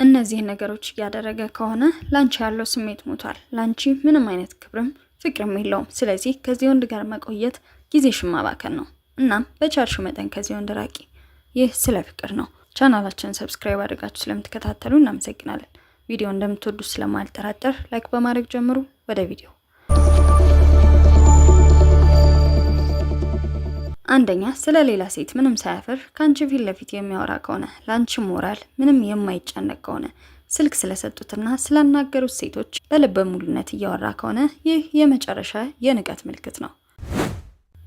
እነዚህን ነገሮች እያደረገ ከሆነ ላንቺ ያለው ስሜት ሞቷል። ላንቺ ምንም አይነት ክብርም ፍቅርም የለውም። ስለዚህ ከዚህ ወንድ ጋር መቆየት ጊዜሽን ማባከን ነው። እናም በቻልሽው መጠን ከዚህ ወንድ ራቂ። ይህ ስለ ፍቅር ነው። ቻናላችንን subscribe አድርጋችሁ ስለምትከታተሉ እናመሰግናለን። ቪዲዮ እንደምትወዱ ስለማልጠራጠር like በማድረግ ጀምሩ። ወደ ቪዲዮ። አንደኛ፣ ስለ ሌላ ሴት ምንም ሳያፍር ከአንቺ ፊት ለፊት የሚያወራ ከሆነ፣ ለአንቺ ሞራል ምንም የማይጨነቅ ከሆነ፣ ስልክ ስለሰጡትና ስላናገሩት ሴቶች በልበ ሙሉነት እያወራ ከሆነ ይህ የመጨረሻ የንቀት ምልክት ነው።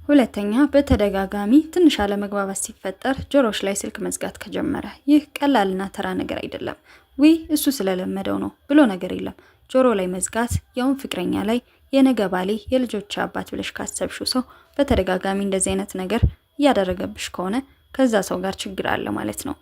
ሁለተኛ፣ በተደጋጋሚ ትንሽ አለመግባባት ሲፈጠር ጆሮሽ ላይ ስልክ መዝጋት ከጀመረ ይህ ቀላልና ተራ ነገር አይደለም። ውይ እሱ ስለለመደው ነው ብሎ ነገር የለም። ጆሮ ላይ መዝጋት ያውም ፍቅረኛ ላይ፣ የነገ ባሌ፣ የልጆች አባት ብለሽ ካሰብሽው ሰው በተደጋጋሚ እንደዚህ አይነት ነገር እያደረገብሽ ከሆነ ከዛ ሰው ጋር ችግር አለ ማለት ነው።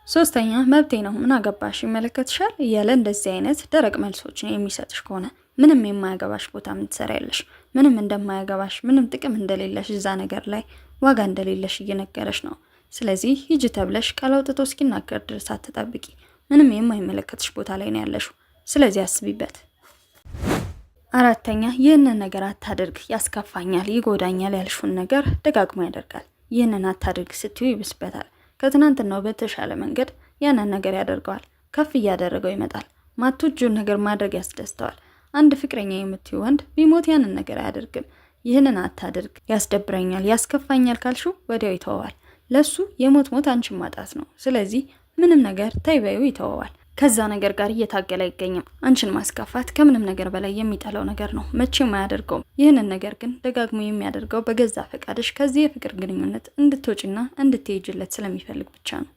ሶስተኛ፣ መብቴ ነው፣ ምን አገባሽ፣ ይመለከትሻል እያለ እንደዚህ አይነት ደረቅ መልሶችን የሚሰጥሽ ከሆነ፣ ምንም የማያገባሽ ቦታ ምን ትሰሪያለሽ፣ ምንም እንደማያገባሽ፣ ምንም ጥቅም እንደሌለሽ፣ እዛ ነገር ላይ ዋጋ እንደሌለሽ እየነገረሽ ነው። ስለዚህ ሂጂ ተብለሽ ቃል አውጥቶ እስኪናገር ድረስ አትጠብቂ። ምንም የማይመለከትሽ ቦታ ላይ ነው ያለሽው። ስለዚህ አስቢበት። አራተኛ፣ ይህንን ነገር አታድርግ፣ ያስከፋኛል፣ ይጎዳኛል ያልሽውን ነገር ደጋግሞ ያደርጋል። ይህንን አታድርግ ስትዩ ይብስበታል። ከትናንትናው በተሻለ መንገድ ያንን ነገር ያደርገዋል። ከፍ እያደረገው ይመጣል። ማትወጂውን ነገር ማድረግ ያስደስተዋል። አንድ ፍቅረኛ የምትዩ ወንድ ቢሞት ያንን ነገር አያደርግም። ይህንን አታድርግ፣ ያስደብረኛል፣ ያስከፋኛል ካልሽው ወዲያው ይተወዋል። ለሱ የሞት ሞት አንቺን ማጣት ነው። ስለዚህ ምንም ነገር ተይ በይው ይተወዋል። ከዛ ነገር ጋር እየታገለ አይገኝም። አንቺን ማስከፋት ከምንም ነገር በላይ የሚጠላው ነገር ነው። መቼም አያደርገውም። ይህንን ነገር ግን ደጋግሞ የሚያደርገው በገዛ ፈቃድሽ ከዚህ የፍቅር ግንኙነት እንድትወጪና እንድትሄጅለት ስለሚፈልግ ብቻ ነው።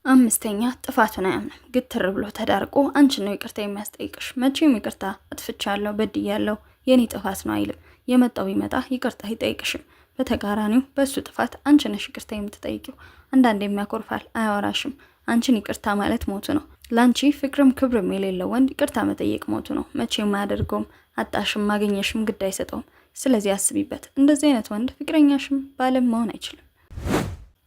አምስተኛ፣ ጥፋቱን አያምንም። ግትር ብሎ ተዳርቆ አንቺን ነው ይቅርታ የሚያስጠይቅሽ። መቼም ይቅርታ አጥፍቻለሁ፣ በድያለሁ፣ የኔ ጥፋት ነው አይልም። የመጣው ቢመጣ ይቅርታ አይጠይቅሽም። በተቃራኒው በእሱ ጥፋት አንቺ ነሽ ይቅርታ የምትጠይቂው። አንዳንዴም ያኮርፋል፣ አያወራሽም። አንቺን ይቅርታ ማለት ሞቱ ነው። ለአንቺ ፍቅርም ክብርም የሌለው ወንድ ይቅርታ መጠየቅ ሞቱ ነው። መቼም አያደርገውም። አጣሽም ማገኘሽም ግድ አይሰጠውም። ስለዚህ አስቢበት። እንደዚህ አይነት ወንድ ፍቅረኛሽም ባለም መሆን አይችልም።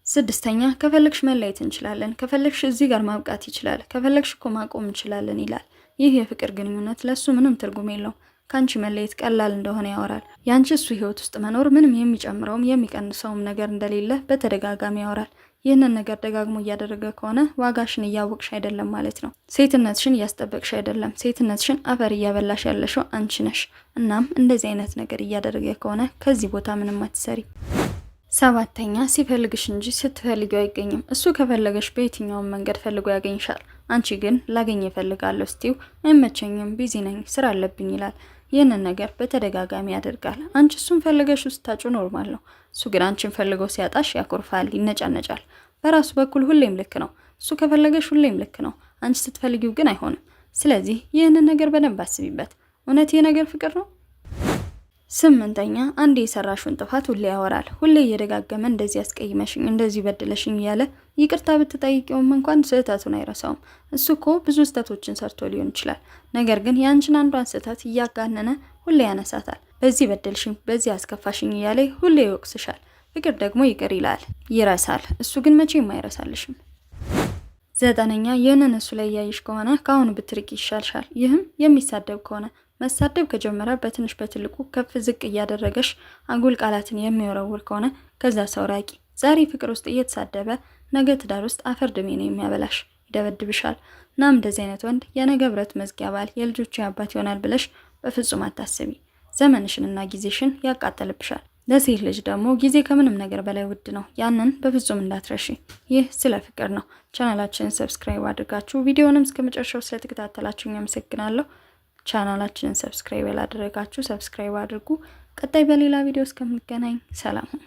ስድስተኛ፣ ከፈለግሽ መለየት እንችላለን፣ ከፈለግሽ እዚህ ጋር ማብቃት ይችላል፣ ከፈለግሽ እኮ ማቆም እንችላለን ይላል። ይህ የፍቅር ግንኙነት ለእሱ ምንም ትርጉም የለውም። ከአንቺ መለየት ቀላል እንደሆነ ያወራል። የአንቺ እሱ ህይወት ውስጥ መኖር ምንም የሚጨምረውም የሚቀንሰውም ነገር እንደሌለ በተደጋጋሚ ያወራል። ይህንን ነገር ደጋግሞ እያደረገ ከሆነ ዋጋሽን እያወቅሽ አይደለም ማለት ነው። ሴትነትሽን እያስጠበቅሽ አይደለም። ሴትነትሽን አፈር እያበላሽ ያለሽው አንቺ ነሽ። እናም እንደዚህ አይነት ነገር እያደረገ ከሆነ ከዚህ ቦታ ምንም አትሰሪ። ሰባተኛ፣ ሲፈልግሽ እንጂ ስትፈልጊው አይገኝም። እሱ ከፈለገሽ በየትኛውም መንገድ ፈልጎ ያገኝሻል። አንቺ ግን ላገኝ እፈልጋለሁ ስትይው አይመቸኝም፣ busy ነኝ፣ ስራ አለብኝ ይላል። ይህንን ነገር በተደጋጋሚ ያደርጋል። አንቺ እሱን ፈልገሽ ስታጪው normal ነው። እሱ ግን አንቺን ፈልገው ሲያጣሽ ያኮርፋል፣ ይነጫነጫል። በራሱ በኩል ሁሌም ልክ ነው። እሱ ከፈለገሽ ሁሌም ልክ ነው። አንቺ ስትፈልጊው ግን አይሆንም። ስለዚህ ይህንን ነገር በደንብ አስቢበት። እውነት ይህ ነገር ፍቅር ነው? ስምንተኛ፣ አንድ የሰራሽውን ጥፋት ሁሌ ያወራል። ሁሌ እየደጋገመ እንደዚህ ያስቀይመሽኝ፣ እንደዚህ በድለሽኝ እያለ ይቅርታ ብትጠይቂውም እንኳን ስህተቱን አይረሳውም። እሱ እኮ ብዙ ስህተቶችን ሰርቶ ሊሆን ይችላል። ነገር ግን የአንቺን አንዷን ስህተት እያጋነነ ሁሌ ያነሳታል። በዚህ በደልሽኝ፣ በዚህ አስከፋሽኝ እያለ ሁሌ ይወቅስሻል። ፍቅር ደግሞ ይቅር ይላል፣ ይረሳል። እሱ ግን መቼም አይረሳልሽም። ዘጠነኛ፣ ይህንን እሱ ላይ እያየሽ ከሆነ ከአሁኑ ብትርቂ ይሻልሻል። ይህም የሚሳደብ ከሆነ፣ መሳደብ ከጀመረ በትንሽ በትልቁ ከፍ ዝቅ እያደረገሽ አጉል ቃላትን የሚወረውር ከሆነ ከዛ ሰው ራቂ። ዛሬ ፍቅር ውስጥ እየተሳደበ ነገ ትዳር ውስጥ አፈር ድሜ ነው የሚያበላሽ፣ ይደበድብሻል። እናም እንደዚህ አይነት ወንድ የነገ ብረት መዝጊያ ባል፣ የልጆች አባት ይሆናል ብለሽ በፍጹም አታስቢ። ዘመንሽንና ጊዜሽን ያቃጠልብሻል። ለሴት ልጅ ደግሞ ጊዜ ከምንም ነገር በላይ ውድ ነው። ያንን በፍጹም እንዳትረሺ። ይህ ስለ ፍቅር ነው። ቻናላችንን subscribe አድርጋችሁ ቪዲዮንም እስከ መጨረሻው ስለተከታተላችሁ አመሰግናለሁ። ቻናላችንን subscribe ያላደረጋችሁ subscribe አድርጉ። ቀጣይ በሌላ ቪዲዮ እስከምንገናኝ ሰላም ሁኑ።